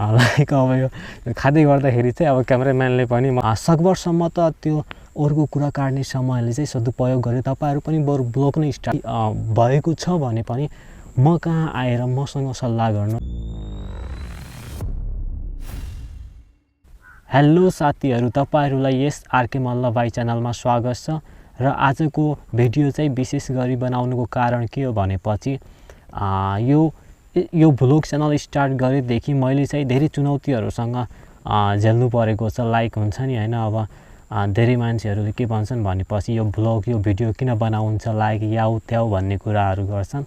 Like अब यो खाँदै गर्दाखेरि चाहिँ अब क्यामेराम्यानले पनि सकभरसम्म त त्यो अरूको कुरा काट्ने समयले चाहिँ सदुपयोग गरे तपाईहरु पनि बरु ब्लग नै स्टार्ट भएको छ भने पनि म कहाँ आएर मसँग सल्लाह गर्नु। हेलो साथीहरु, तपाईहरुलाई यस आरके मल्ल भाइ च्यानलमा स्वागत छ र आजको भिडियो चाहिँ विशेष गरी बनाउनुको कारण के हो भनेपछि यो भ्लग च्यानल स्टार्ट गरेदेखि मैले चाहिँ धेरै चुनौतीहरुसँग झेल्नु परेको छ। लाइक हुन्छ नि हैन, अब धेरै मान्छेहरुले के भन्छन् भनेपछि यो भ्लग यो भिडियो किन बनाउँछ, लाइक याउ त्याउ भन्ने कुराहरु गर्छन्।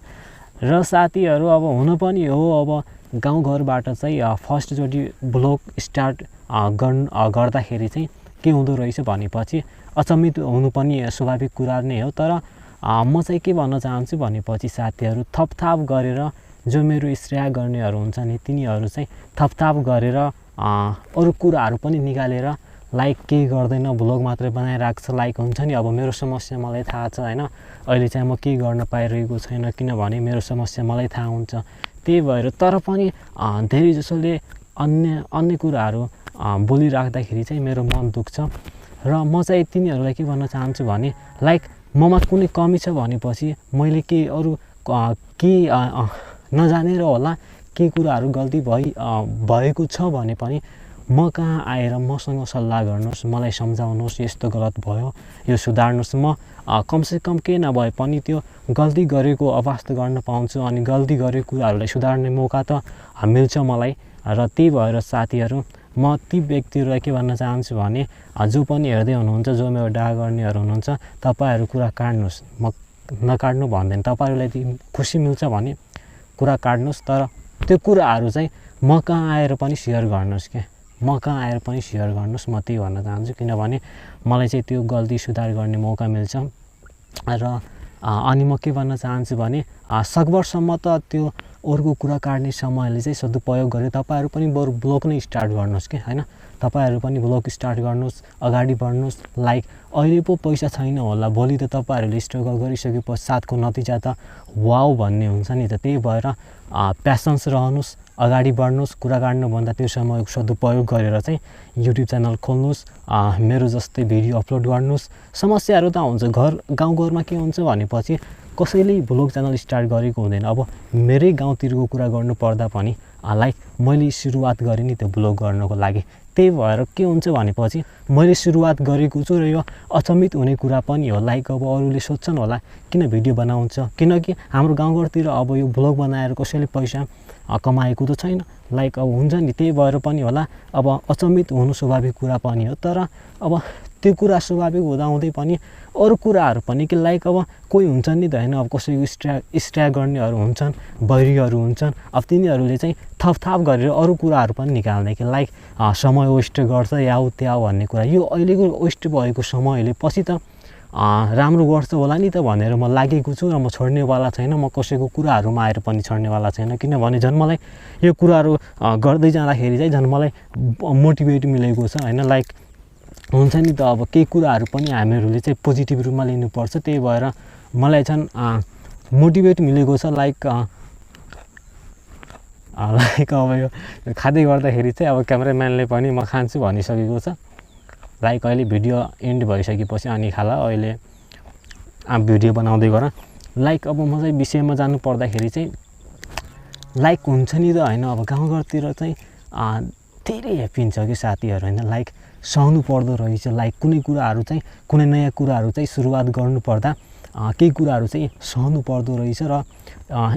र साथीहरु अब हुन पनि हो, अब गाउँ घरबाट चाहिँ फर्स्ट चोटी भ्लग स्टार्ट गर्दाखेरि चाहिँ के हुँदो रहेछ भनेपछि अचम्मित हुनु पनि स्वाभाविक कुरा नै हो। तर म चाहिँ के भन्न चाहन्छु भनेपछि साथीहरु, थपथाप गरेर जो मेरो स्ट्र्या गर्नेहरु हुन्छ नि तिनीहरु चाहिँ थपथाप गरेर अरु कुराहरु पनि निकालेर लाइक के गर्दैन भ्लग मात्रै बनाइराख्छ। लाइक हुन्छ नि, अब मेरो समस्या मलाई थाहा छ हैन, अहिले चाहिँ म के गर्न पाइरहेको छैन किनभने मेरो समस्या मलाई थाहा हुन्छ। त्यही भएर तर पनि धेरै जसोले अन्य कुराहरु बोलिराख्दाखेरि चाहिँ मेरो मन दुख्छ र म चाहिँ तिनीहरुलाई के भन्न चाहन्छु भने लाइक ममा कुनै कमी छ भनेपछि मैले के अरु के नजानेर होला के कुराहरु गल्ती भएको छ भने पनि म कहाँ आएर मसँग सल्लाह गर्नुस्, मलाई सम्झाउनुस्, यस्तो गलत भयो यो सुधार्नुस्। म कमसे कम के नभए पनि त्यो गल्ती गरेको अवस्था गर्न पाउँछु अनि गल्ती गरेको कुराहरुलाई सुधार्ने मौका त मिल्छ मलाई। र त्यही भएर साथीहरु, म ती व्यक्तिहरुलाई के भन्न चाहन्छु भने जो पनि हेर्दै हुनुहुन्छ, जो मेरो डाहा गर्नेहरु हुनुहुन्छ, तपाईहरु कुरा काट्नुस्, म नकाट्नु भन्दैन। तपाईहरुलाई खुसी मिल्छ भने कुरा काट्नुस्, तर त्यो कुराहरु चाहिँ म कहाँ आएर पनि शेयर गर्नुस् के, म कहाँ आएर पनि शेयर गर्नुस्, म त्यही भन्न चाहन्छु। किनभने मलाई चाहिँ त्यो गल्ती सुधार गर्ने मौका मिल्छ। र अनि म के भन्न चाहन्छु भने सकभरसम्म त त्यो अरूको कुरा काट्ने समयले चाहिँ सदुपयोग गरे तपाईहरु पनि बरु ब्लग नै स्टार्ट गर्नुस् के हैन, तपाईहरु पनि ब्लग स्टार्ट गर्नुस्, अगाडि बढ्नुस्। लाइक अहिले पो पैसा छैन होला, भोलि त तपाईहरुले स्ट्रगल गरिसके पश्चातको नतिजा त वाउ भन्ने हुन्छ नि त। त्यही भएर प्यासन्स रहनुस्, अगाडि बढ्नुस्, कुरा काट्नु भन्दा त्यो समयको सदुपयोग गरेर चाहिँ युट्युब च्यानल खोल्नुस्, मेरो जस्तै भिडियो अपलोड गर्नुस्। समस्याहरु त हुन्छ, गाउँ घरमा के हुन्छ भनेपछि कसैले भ्लग च्यानल स्टार्ट गरेको हुँदैन। अब मेरै गाउँतिरको कुरा गर्नु पर्दा पनि लाइक मैले सुरुवात गरेँ नि त्यो भ्लग गर्नको लागि। त्यही भएर के हुन्छ भनेपछि मैले सुरुवात गरेको छु र यो अचम्मित हुने कुरा पनि हो। लाइक अब अरूले सोध्छन् होला किन भिडियो बनाउँछ, किनकि हाम्रो गाउँघरतिर अब यो भ्लग बनाएर कसैले पैसा कमाएको त छैन। लाइक अब हुन्छ नि, त्यही भएर पनि होला अब अचम्मित हुनु स्वाभाविक कुरा पनि हो। तर अब त्यो कुरा स्वाभाविक हुँदाहुँदै पनि अरु कुराहरु पनि कि लाइक अब कोही हुन्छ नि त हैन, अब कसैको स्ट्र्या गर्नेहरु हुन्छन्, बैरीहरु हुन्छन्, अब तिनीहरुले चाहिँ थपथाप गरेर अरु कुराहरु पनि निकाल्ने कि लाइक समय वेस्ट गर्छ याउ त्याउ भन्ने कुरा। यो अहिलेको वेस्ट भएको समयले पछि त राम्रो गर्छ होला नि त भनेर म लागेको छु र म छोड्नेवाला छैन। म कसैको कुराहरुमा आएर पनि छोड्नेवाला छैन, किनभने झन् मलाई यो कुराहरु गर्दै जाँदाखेरि चाहिँ झन् मलाई मोटिभेट मिलेको छ हैन। लाइक हुन्छ नि त, अब केही कुराहरु पनि हामीहरुले चाहिँ पोजिटिभ रुपमा लिनुपर्छ। त्यही भएर मलाई चाहिँ मोटिभेट मिलेको छ। लाइक अब यो खाँदै गर्दाखेरि चाहिँ अब क्यामेराम्यानले पनि म खान्छु भनिसकेको छ। लाइक अहिले भिडियो एन्ड भइसकेपछि अनि खाला, अहिले भिडियो बनाउँदै गर। लाइक अब म चाहिँ विषयमा जानु पर्दाखेरि चाहिँ लाइक हुन्छ नि त हैन, अब गाउँघरतिर चाहिँ धेरै हेपिन्छ कि साथीहरु हैन। लाइक सहनु पर्दो रहेछ। लाइक कुनै कुराहरु चाहिँ कुनै नयाँ कुराहरु चाहिँ सुरुवात गर्नु पर्दा केही कुराहरु चाहिँ सहनु पर्दो रहेछ र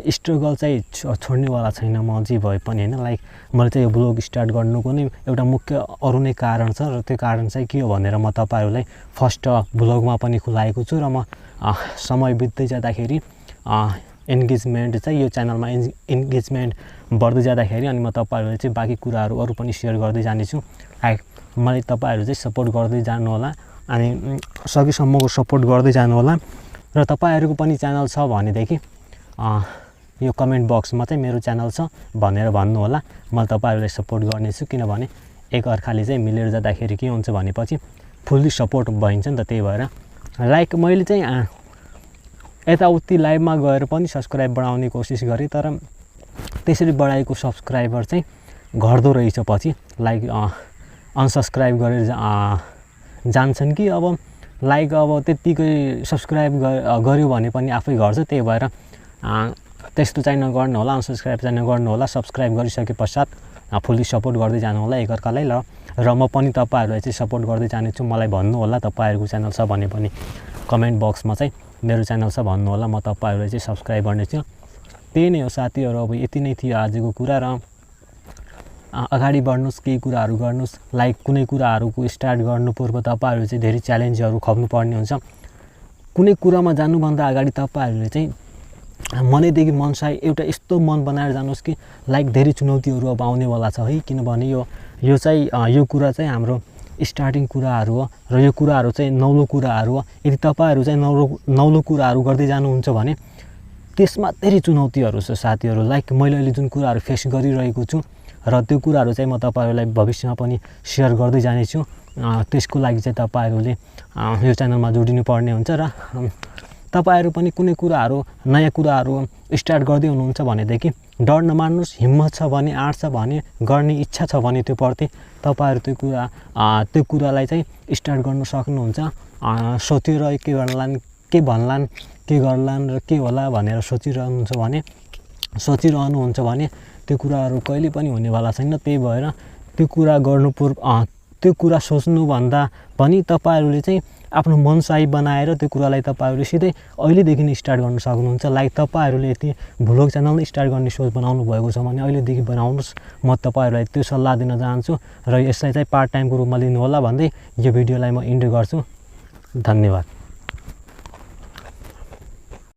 स्ट्रगल चाहिँ छोड्नेवाला छैन म जे भए पनि हैन। लाइक मैले चाहिँ यो ब्लग स्टार्ट गर्नुको नै एउटा मुख्य अरु नै कारण छ र त्यो कारण चाहिँ के हो भनेर म तपाईहरुलाई फर्स्ट ब्लगमा पनि खुलाएको छु। र म समय बित्दै जाँदाखेरि एन्गेजमेन्ट चाहिँ यो च्यानलमा एन्गेजमेन्ट बढ्दै जाँदाखेरि अनि म तपाईहरुलाई चाहिँ बाँकी कुराहरु अरु पनि शेयर गर्दै जानेछु। लाइक मलाई तपाईहरु चाहिँ सपोर्ट गर्दै जानु होला अनि सकेसम्मको सपोर्ट गर्दै जानु होला। र तपाईहरुको पनि च्यानल छ भनेदेखि यो कमेन्ट बक्समा चाहिँ मेरो च्यानल छ भनेर भन्नु होला। म तपाईहरुलाई सपोर्ट गर्नेछु, किनभने एक अर्काले चाहिँ मिलेर जाँदाखेरि के हुन्छ भनेपछि फुल्ली सपोर्ट भइन्छ नि त। त्यही भएर लाइक मैले चाहिँ यताउति लाइभमा गएर पनि सब्स्क्राइब बढाउने कोसिस गरेँ, तर त्यसरी बढाएको सब्स्क्राइबर चाहिँ घट्दो रहेछ पछि लाइक अनसब्सक्राइब गरेर जान्छन् कि अब लाइक अब त्यत्तिकै सब्सक्राइब गर्यो भने पनि आफै घट्छ। त्यही भएर त्यस्तो चाहिँ नगर्नु होला, अनसब्सक्राइब चाहिँ नगर्नु होला। सब्सक्राइब गरिसके पश्चात फुल्ली सपोर्ट गर्दै जानु होला एकअर्कालाई। र म पनि तपाईँहरूलाई चाहिँ सपोर्ट गर्दै जानेछु। मलाई भन्नु होला तपाईँहरूको च्यानल छ भने पनि कमेन्ट बक्समा चाहिँ मेरो च्यानल छ भन्नु होला, म तपाईँहरूलाई चाहिँ सब्सक्राइब गर्नेछु। त्यही नै हो साथीहरू, अब यति नै थियो आजको कुरा। र अगाडि बढ्नुहोस्, केही कुराहरू गर्नुहोस्। लाइक कुनै कुराहरूको स्टार्ट गर्नु पूर्व तपाईँहरू चाहिँ धेरै च्यालेन्जहरू खप्नुपर्ने हुन्छ। कुनै कुरामा जानुभन्दा अगाडि तपाईँहरूले चाहिँ मनैदेखि मनसाय एउटा यस्तो मन बनाएर जानुहोस् कि लाइक धेरै चुनौतीहरू अब आउनेवाला छ है। किनभने यो कुरा चाहिँ हाम्रो स्टार्टिङ कुराहरू हो र यो कुराहरू चाहिँ नौलो कुराहरू हो। यदि तपाईँहरू चाहिँ नौलो कुराहरू गर्दै जानुहुन्छ भने त्यसमा धेरै चुनौतीहरू छ साथीहरू। लाइक मैले अहिले जुन कुराहरू फेस गरिरहेको छु र त्यो कुराहरू चाहिँ म तपाईँहरूलाई भविष्यमा पनि सेयर गर्दै जानेछु। त्यसको लागि चाहिँ तपाईँहरूले यो च्यानलमा जोडिनु पर्ने हुन्छ। र तपाईँहरू पनि कुनै कुराहरू नयाँ कुराहरू स्टार्ट गर्दै हुनुहुन्छ भनेदेखि डर नमान्नुहोस्। हिम्मत छ भने, आँट छ भने, गर्ने इच्छा छ भने त्यो प्रति तपाईँहरू त्यो कुरालाई चाहिँ स्टार्ट गर्न सक्नुहुन्छ। सोचेर के गर्लान्, के भन्लान्, के गर्लान् र के होला भनेर सोचिरहनुहुन्छ भने त्यो कुराहरू कहिले पनि हुनेवाला छैन। त्यही भएर त्यो कुरा त्यो कुरा सोच्नुभन्दा पनि तपाईँहरूले चाहिँ आफ्नो मनसाई बनाएर त्यो कुरालाई तपाईँहरूले सिधै अहिलेदेखि नै स्टार्ट गर्न सक्नुहुन्छ। लाइक तपाईँहरूले यति भ्लग च्यानल स्टार्ट गर्ने सोच बनाउनु भएको छ भने अहिलेदेखि बनाउनुहोस्। म तपाईँहरूलाई त्यो सल्लाह दिन चाहन्छु र यसलाई चाहिँ पार्ट टाइमको रूपमा लिनु होला भन्दै यो भिडियोलाई म इन्ड गर्छु। धन्यवाद।